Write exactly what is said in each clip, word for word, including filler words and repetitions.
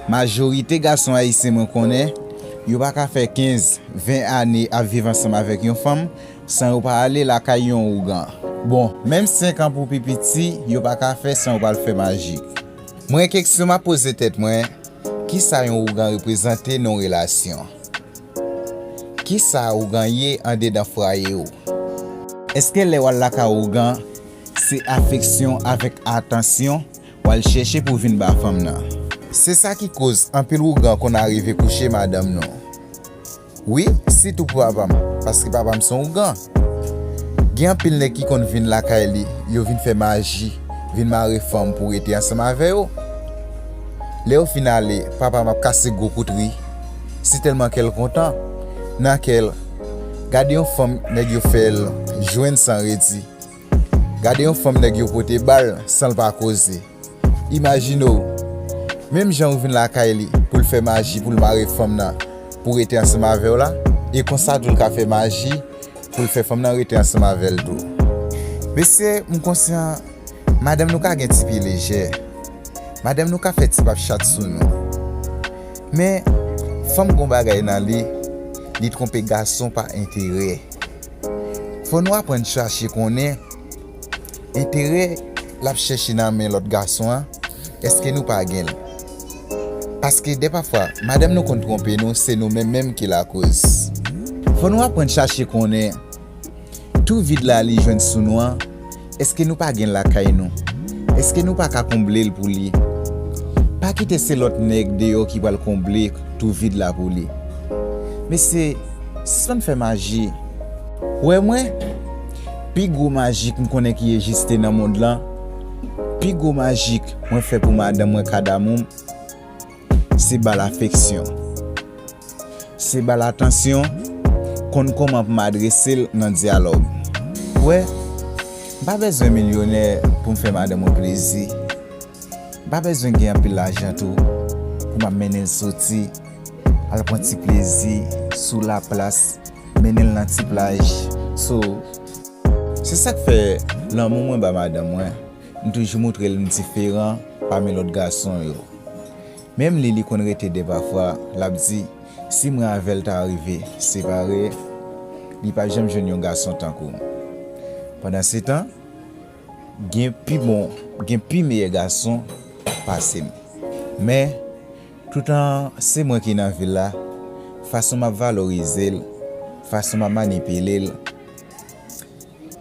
Majorite gason ayisyen mwen konnen, yo pa ka fè kenz, ven ane ap viv ansanm avèk yon fanm san yo pa ale lakay yon ougan. Bon, menm senk an pou pi piti, yo pa ka fè san yo pa al fè maji. Mwen, keksyon m ap poze tèt mwen, kisa yon ougan reprezante nan yon relasyon? Kisa ougan ye andedan fwaye w? Èske lè w al lakay ougan, se afeksyon avèk atansyon w al chèche pou vin ba fanm nan? Se sa ki koz anpil ougan konn arive kouche madanm nou. Wi, sitou pou papa m, paske papa m se yon ougan. Gen anpil nèg ki konn vin lakay li, yo vin fè maji, vin mare fanm pou rete ansanm avè yo. Lè yo fin ale, papa m ap kase gwo kout ri. Si tèlman kè l kontan, nan kè l, gade yon fanm nèg yo fè l jwenn san redi. Gade yon fanm nèg yo pote ba l san l pa koze. Imajine w, menm jan ou vin lakay li pou l fè maji pou l mare fanm nan pou rete ansanm avè w la, e konsa tou l ka fè maji pou l fè fanm nan rete ansanm avè l tou. Mesye, m konsyan, madanm nou ka gen ti pye lejè. Madanm nou ka fè ti pap chat sou nou. Men, fanm gon bagay nan li, li twonpe gason pa enterè. Fò nou aprann chache konnen enterè l ap chèche nan men lòt gason an, èske nou pa gen l? Paske dèpafwa, madanm nou konn twonpe nou, se nou menm menm ki lakoz. Fò nou aprann chache konnen tou vid la li jwenn sou nou an, èske nou pa gen l lakay nou? Èske nou pa ka konble l pou li? Pa kite se lòt nèg deyò ki pral konble tou vid la pou li. Mesye, sispann fè maji. Wè mwen, pi gwo maji k m konnen ki egziste nan mond lan, pi gwo maji k mwen fè pou madanm mwen, Kadamou m, se ba l afeksyon. Se ba l atansyon, konn kòman pou m adrese l nan dyalòg. Wè, m pa bezwen milyonè pou m fè madanm mwen plezi. M pa bezwen gen anpil lajan tou pou m ap mennen l soti, al pran ti plezi sou laplas, mennen l nan ti plaj. So, se sa k fè lanmou mwen ba madanm mwen, m toujou montre l m diferan pami lòt gason yo. Menm li, li konn rete dèpafwa, l ap di, si mwen avè l ta rive separe, li p ap janm jwenn yon gason tankou m. Pandansetan, gen pi bon, gen pi meyè gason pase m. Men, toutan se mwen ki nan vil la, fason m ap valorize l, fason m ap manipile l,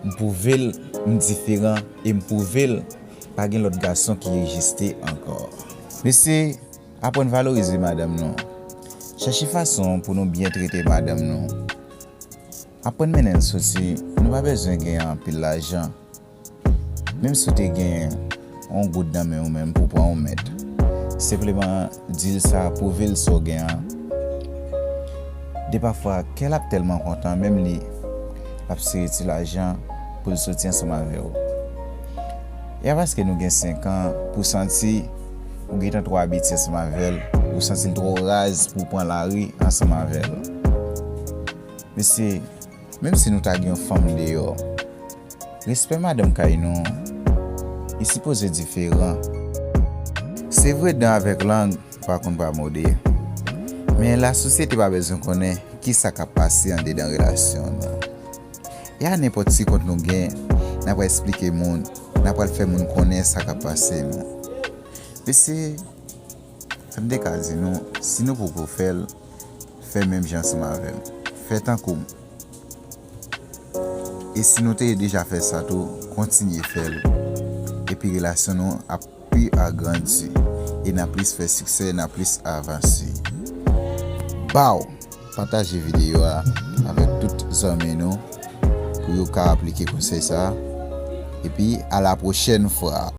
m pwouve l m diferan e m pwouve l pa gen lòt gason ki egziste ankò. Mesye, aprann valorize madanm nou. Chèche fason pou nou byen trete madanm nou. Aprann mennen l soti, nou pa bezwen gen anpil lajan. Menm si w te gen yon goud nan men w menm pou pran yon mèt, senpleman di l sa, pwouve l sa w gen an. Dèpafwa, kè l ap tèlman kontan, menm li, l ap sere ti lajan pou l soti ansanm avè w. E a paske nou gen senk an, pou santi ou gentan twò abitye ansanm avè l, ou santi l twò raz pou w pran lari ansanm avè l. Mesye, menm si nou ta gen yon fanm deyò, respè madanm kay nou, li sipoze diferan. Se vre, dan avèk lang pa konn pa mòde, men lasosyete pa bezwen konnen kisa k ap pase andedan relasyon nou. E a nenpòt ti kont nou gen, n ap esplike moun, n ap al fè moun konnen sa k ap pase nou. Mesye, sa m te ka di nou, si nou poko fè l, fè menm jan ansanm avè m. Fè tankou m. E si nou te deja fè sa tou, kontinye fè l. Epi relasyon nou ap pi agrandi. E n ap plis fè siksè, n ap plis avanse. Baw! Pataje videyo a avèk tout zanmi nou pou yo ka aplike konsèy sa a. Epi, a la pwochèn fwa!